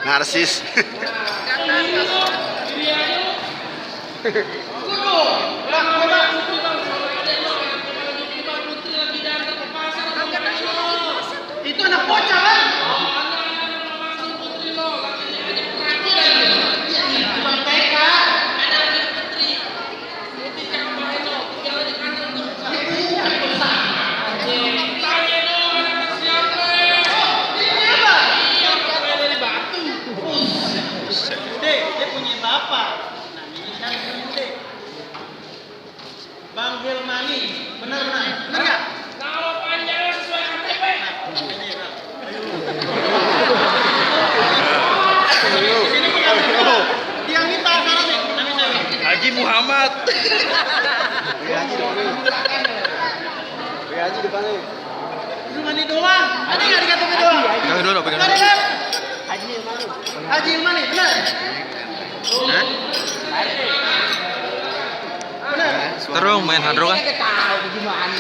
Narsis. Itu anak bocah kan? Bang Hilmani, benar ya? Kalau panjangnya sesuai KTP. Dia minta syaratnya, Haji Muhammad. Haji depannya. Hilmani doang. Ada nggak di KTP doang? Pegang dulu, pegang dulu. Ada kan? Haji Hilmani. Haji Hilmani, benar? Hah? Benar. Terus main hadro kan? Tahu gimana?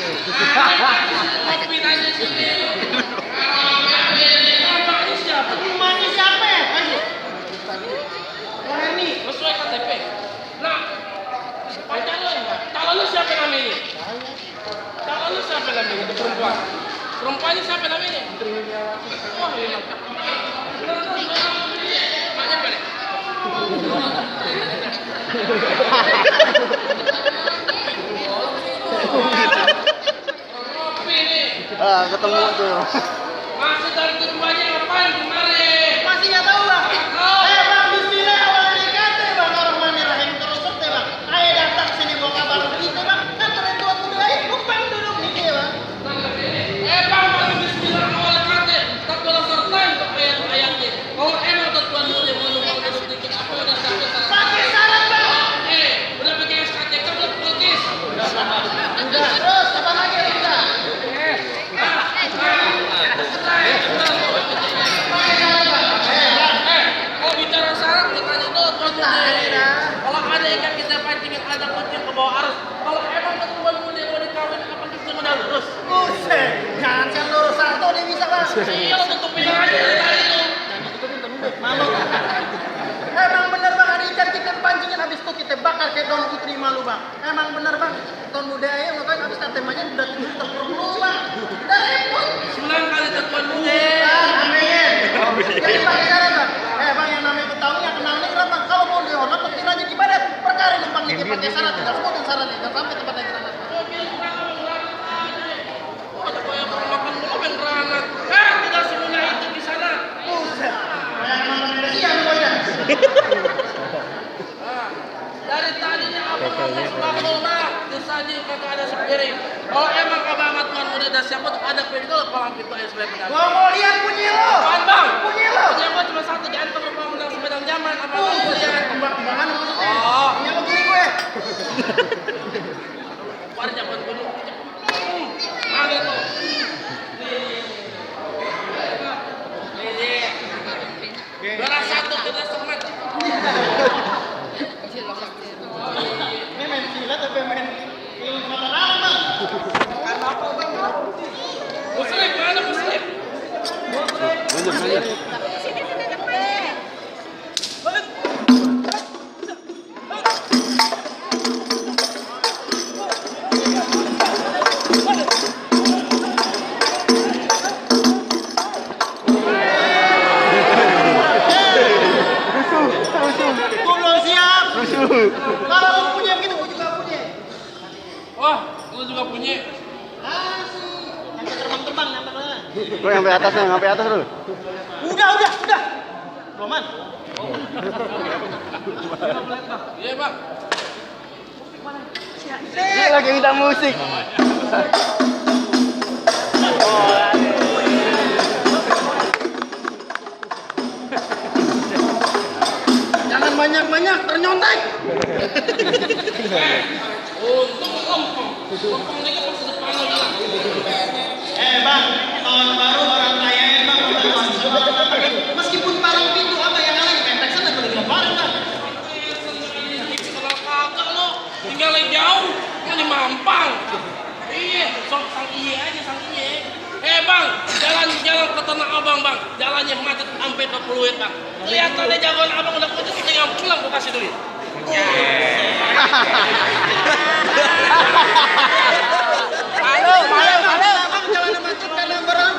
Hilmani siapa ya? Hilmani. Sesuai KTP. Nah, pacar lo enggak? Calon lo siapa namanya? Calon lo siapa namanya? Itu perempuan. Perempuannya siapa namanya? Oh, iya. Maknya balik. Kopi nih. Ketemu tuh. Maksud dari tujuannya apaan kemarin? Masih nggak tahu bang? Bang, bismillah awalnya DKT bang, Bismillahirrahmanirrahim terus teh bang. Ayo datang sini bawa kabar kita bang. Kan kalian tua muda ayo numpang duduk nih bang. Bang, kalau bismillah awal kate, tak boleh sertain untuk ayat-ayatnya. Kalau emang tuan muda mau numpang duduk dikit, apa udah satu syarat? Pakai syarat bang. Udah pakai SKCK belum kulkis? Udah terus apa lagi kita? Kalau bicara syarat, kita tanya dulu tuan muda. Kalau ada ikan kita pancingin ada kucing ke bawah arus. Kalau emang tuan muda mau dikawin, apa kita udah lurus? Buset, jangan yang lurus satu dia bisa bang. Iya, lo tutupin aja dari tadi tuh. Mama. Emang bener bang, ada ikan kita pancingin habis itu kita bakar kayak daun putri malu bang. Emang bener bang, tahun muda ya makanya habis temanya udah tidur terperlu bang. Udah repot. Senang kali tuan muda. Amin. Jadi pakai syarat bang. Bang yang namanya Betawi yang kenal negara bang. Kalau mau dihormat pasti rajin ibadat. Perkara numpang nih pakai syarat, tidak sebutin syaratnya. Jangan sampai tempat lagi anak. Tidak semuanya itu di sana. Buset. Kayak emang Indonesia pokoknya. Dari tadinya abang sekolah disaji kagak ada sepiring. Kalau emang abang sama tuan muda dan siapa tuh ada piring kalau palang pintu SB pedang. Gua mau lihat punya lo. Apaan bang? Punya lo. Punya gua cuma satu di antara bang menang sepedang zaman. Apa bang lihat? Kembang-kembangan maksudnya. Oh. Punya lo gini gue. War zaman dulu. Ada tuh. Juara satu kita semat. Ini main silat tapi main ilmu mata lama. Kan apa bang? Muslim mana muslim? Gua belum siap. Kalau lu punya gitu, gua juga punya. Wah, lu juga punya. Asik. Yang terbang-terbang, yang terbang. Lu yang sampai atas nih, sampai atas dulu. Udah. Roman. Iya bang. Dia lagi minta musik. Jangan banyak-banyak ternyontek. Untung lempeng. Lempeng ini kan masih depan lo bilang. Bang, tahun baru orang kaya bang, meskipun palang pintu apa yang lain, pentek sana boleh lebaran bang. Kalau kagak lo tinggal jauh, kan di Mampang. Iya, sok sang iye aja sang iye. Bang, jalan ke Tanah Abang bang, jalannya macet sampai ke peluit bang. Kelihatannya jagoan abang udah putus, tinggal pulang gua kasih duit. Halo. Abang jalan macet karena barang.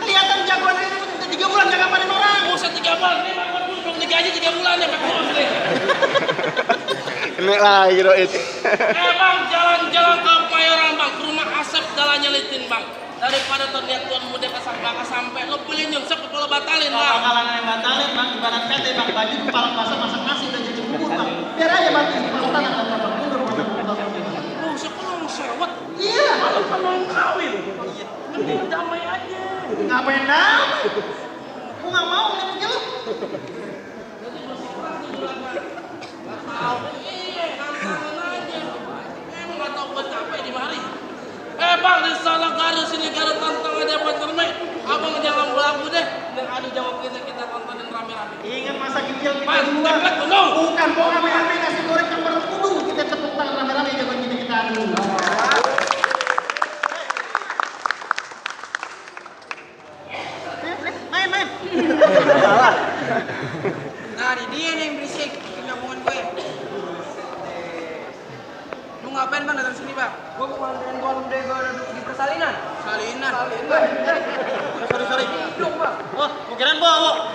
Kelihatan jagoan ini 3 bulan jaga panen orang. Buset 3 bulan, ini bang belum digaji 3 bulan ya Pak Bos nih. Kena lagi Roit. Bang, jalan-jalan ke Mayoran bang, ke rumah Asep jalannya litin bang. Daripada terlihat tuan muda sampai lo beli nyungsep kepala batalin bang. Kalangan yang batalin bang, ibarat kata bang baju kepala pasar masak nasi udah jadi bubur bang. Biar aja bang kalau tangan bang mundur. Oh, sekolah sewot. Iya. Malah penuh kawin. Mending damai aja. Ngapain damai? Aku nggak mau ngeliat lu. Iya, nantangin aja. Emang nggak tahu buat capek di mari. Bang, di sana Garut sini Garut tantang aja buat kermai. Abang jangan belagu deh. Dan adu jawab kita tontonin rame-rame. Ingat masa kecil kita Mas, dua. cepet gunung. Bukan bawa rame-rame nasi goreng ke perut kudu. Kita tepuk tangan rame-rame jagoan kita adu. Main. Nah, dia nih yang berisik bikin gabungan gue. Lu ngapain bang datang sini bang? Gue mau nganterin tuan muda gue duduk di persalinan. Salinan? Sorry. Belum bang. Oh, kirain bawa.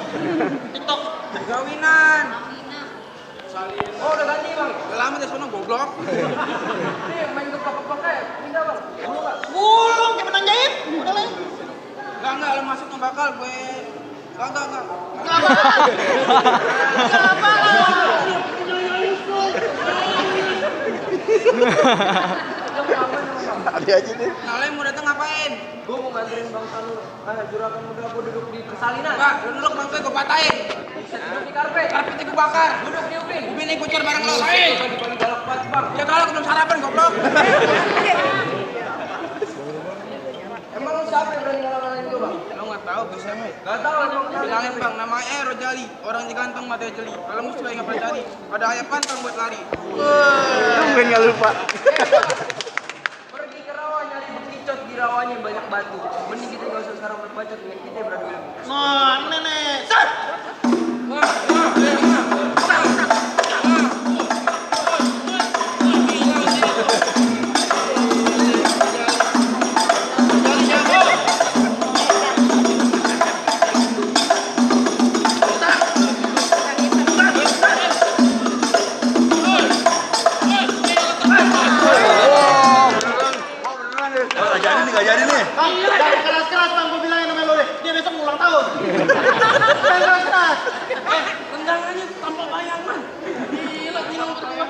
TikTok. Gawinan. Oh udah ganti bang. Udah lama deh sono goblok. Nih main geplak-geplak kayak pindah bang. Mau nggak? Gulung kayak menang jahit. Udah lah. Enggak, lu masuk nggak bakal gue. Enggak. Ada aja deh. Nah, lo yang mau datang ngapain? Gue mau nganterin bang Sanu. Juragan muda gue duduk di persalinan. Pak, lu duduk bang gue patahin. Bisa duduk di karpet. Karpetnya gue bakar. Duduk di ubin. Ubinnya gue cor bareng lo. Hei. Paling galak banget bang. Ya galak belum sarapan goblok. Emang lu siapa yang berani ngalang-ngalangin gue bang? Lo nggak tahu gue siapa? Nggak tahu emang. Bilangin bang, namanya Rojali. Orang ganteng mata jeli. Kalau musuh yang nggak cari. Ada ayam pantang buat lari. Tungguin nggak lupa. Pergi ke rawa nyari bekicot di rawanya banyak batu. Mending kita nggak usah sekarang berbacot dengan kita beradu ilmu. Nah, nenek. Sat. Nggak jadi nih. Bang, jangan keras-keras bang, gue bilangin sama lo deh. Dia besok ulang tahun. Jangan keras-keras. Tendangannya tanpa bayangan. Gila, tinggal berdua.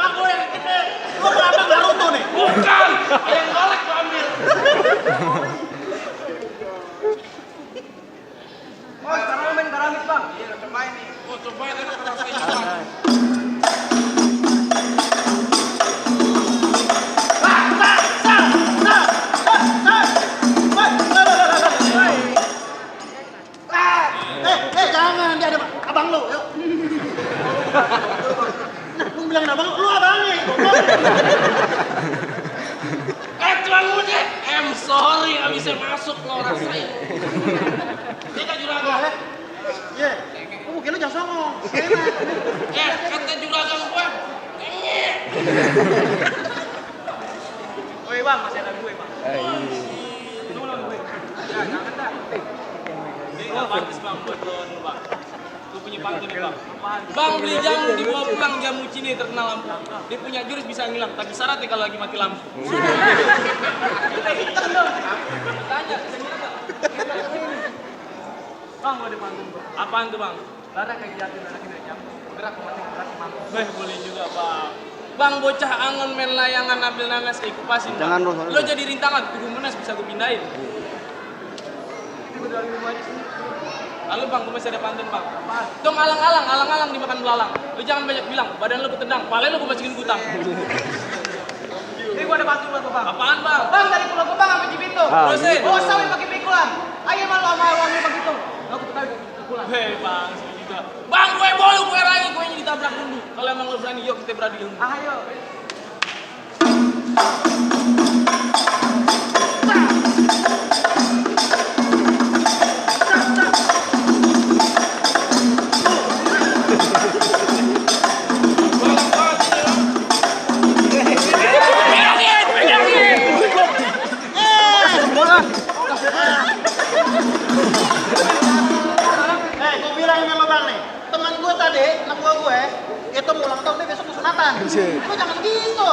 Bang, gue yang gede. Lo berapa Naruto nih? Bukan, yang golek gua ambil. Oh, sekarang lo main karamit bang. Iya, cobain nih. Oh, cobain enak rasanya bang. Jangan, dia ada abang lo, yuk. Nah, lu bilangin abang lu abangnya. Tuan muda, sorry, gak bisa masuk lo rasain. Dia kan juragan. Iya, gue mungkin lu jangan songong. Kata juragan gua. Woi bang, masih ada gue bang. Tunggu dong gue. Ya, jangan dah. Ini gak pantas bang buat lo bang. Gue punya pantun nih bang. Bang beli jamu dibawa pulang, jamu Cine terkenal lampu. Dia punya jurus bisa ngilang, tapi syaratnya kalau lagi mati lampu. Tanya, bisa ngilang gak? Bang, lo ada pantun bang. Apaan tuh bang? Lara kayak jatuh anak kita jam. Gerak kemana gerak mampu. Boleh juga bang. Bang bocah angon main layangan ambil nanas kayak kupasin bang. Jangan dong, soalnya. Lo jadi rintangan, kudu menas bisa gue pindahin. Gue dari rumah aja sini. Lalu bang, gue masih ada pantun bang. Apaan? Dong alang-alang dimakan belalang. Lo jangan banyak bilang, badan lo ketendang, pala lo gue masukin gutang. Ini gue ada pantun buat lo bang. Apaan bang? Bang dari Pulau Gebang sampai Cibito. Terusin. Bawa sawit pakai pikulan. Ayo malu sama wangi begitu. Gak aku ketahui pikulan. Hei bang, sini juga. Bang, gue bolu, gue lagi, gue yang ditabrak dulu. Kalau emang lo berani, yuk kita beradu ilmu. Ayo. Gue bilang sama lo bang nih, teman gue tadi, anak gue, itu mau ulang tahun nih besok sunatan. Lo jangan gitu.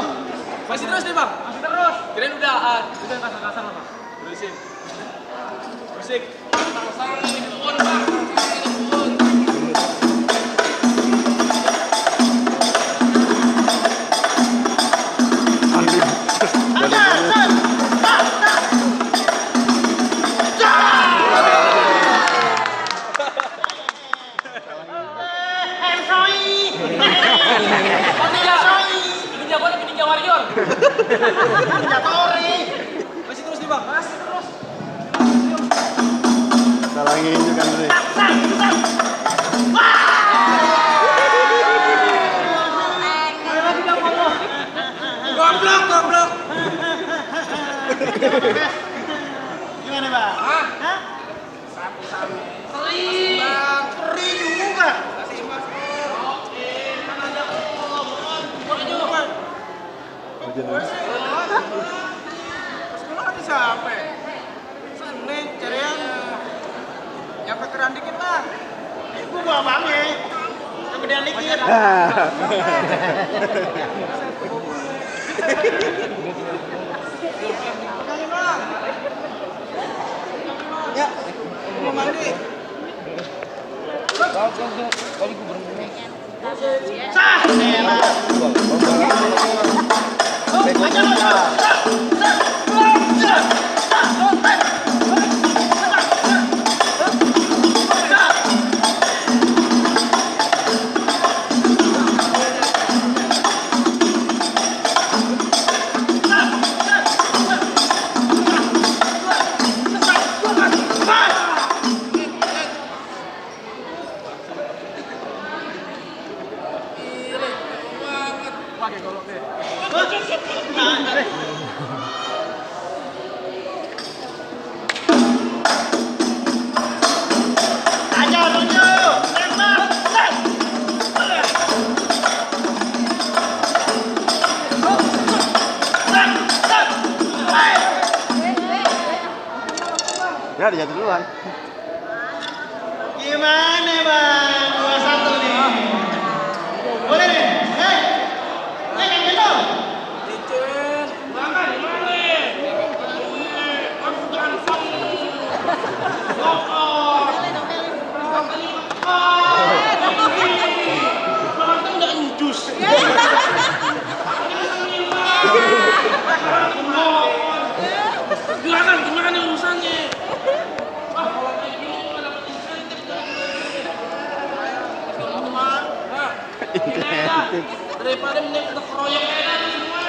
Masih terus nih bang, masih terus. Kirain udah kasar-kasar lah bang. Terusin. Musik. Sarang ini kebun bang, sarang ini kebun. Ini jago tapi Ninja Warrior. Masih terus nih bang, masih terus. Salangin juga nih. Goblok. Gimana bang? Hah? Hah? Keri juga. Sekolah di siapa? Senin, carian. Nyampe keran dikit lah. Gue bawa abangnya. Yang gedean dikit. Kali bang. Ya, mau mandi. Sah. Pakai golok deh. Aja tunjuk. Tembak. Set. Ya, dia jatuh duluan. Gimana bang? 2-1 nih. Boleh nih? Hei. Kayak gitu. Licin. Mana di mana? Aku gansang. Orang kan nggak njus. Gimana urusannya? Wah, kalau kayak gini nggak dapat insentif dong. Insentif. Daripada mending kita keroyok aja semua.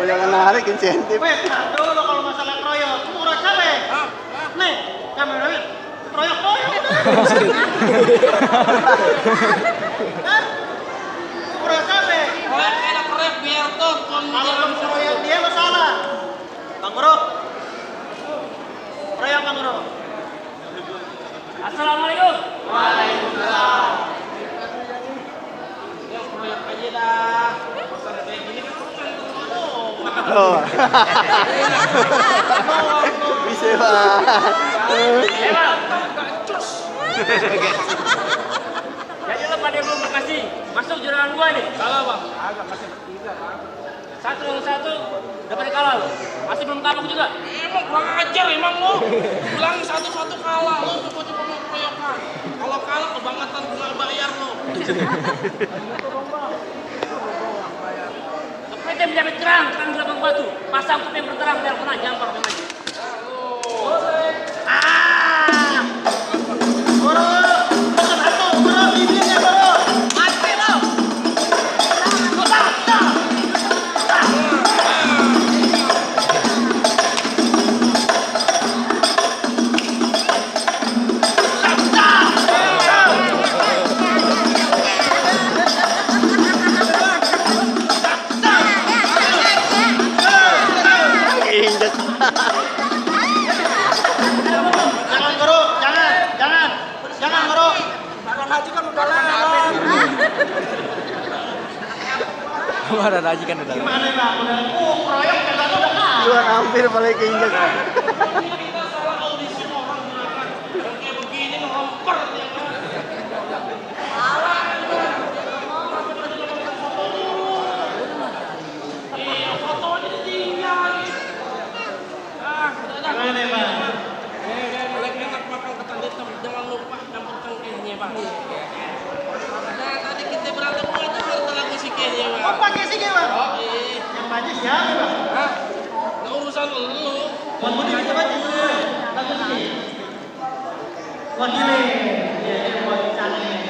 Mau jangan narik insentif. Weh, nah dulu kalau masalah kroyok, murah capek. Nih, kameranya kroyok-kroyok. Hah? Murah capek. Kroyok enak kroyok biar tuh Kalau belum kroyok dia masalah. Bang Bro. Kroyok Bang Bro. Assalamualaikum. Waalaikumsalam. Ya kroyok aja dah. Masalah kayak gini kan Oh. Bisa Pak. Jadi lo pada belum makasih masuk juragan gua nih. kalah bang. Agak masih bertiga bang. 1-1 dapat kalah lo. Masih belum kapok juga. Emang kurang ajar emang lo. Bilang satu-satu kalah lo coba-coba mau kroyokan. Kalau kalah kebangetan bunga bayar lo. PT menjadi terang gerbang batu. Pasang kuping berterang biar kena jampar lagi. Ah! Bro, satu, bro, bibirnya bro. Mati lo. Injek. Jangan bro, jangan bro. Bang Haji kan udah lewat. Kemarin aja kan udah. Gimana bang? Udah, kroyok kagak udah kalah. Dua hampir balik injek. bang. Nah tadi kita berantem itu harus lagu si Kenny Oh, bang. pakai sih bang. Oh iya. Yang maju siapa bang? Hah? Nggak urusan lu. Tuan Budi kita maju. Lagu sini. Wakilnya. Iya, dia buat canggih.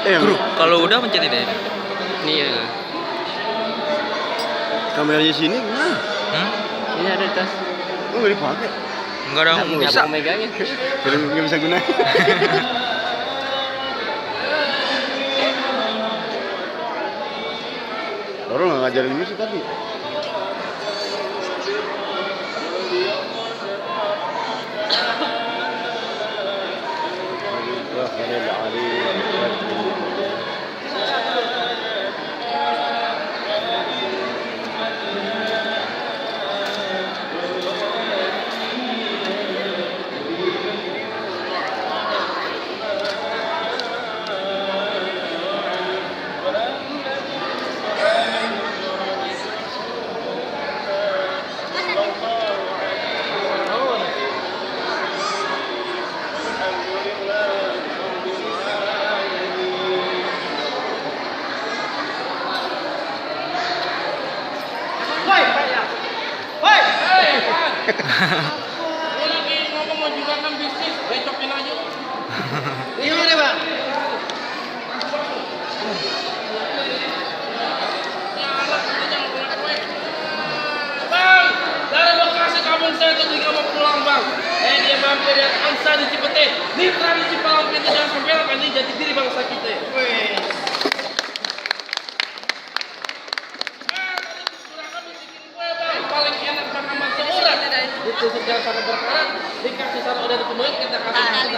Bro, kalau udah mencet deh. Iya. Kameranya sini gimana? Ini ada tas. Oh, nggak dipakai. Enggak dong, bisa. Aku megangin. Jadi nggak bisa gunain. Orang nggak ngajarin musik tadi. Gue lagi ngomong mau juga kan bisnis, becokin aja. Gimana bang? Ya anak kita jangan punya kue. Bang, dari Bekasi kampung saya tadi nggak mau pulang bang. Dia mampir lihat angsa di Cipete. Nih tradisi palang pintu jangan sampai kan ini jati diri bangsa kita. Wih. Tadi kurang bikin kue bang, paling enak makan seorang. Itu sejarah sana berkarat, dikasih sana udah dipenuhi kita kasih.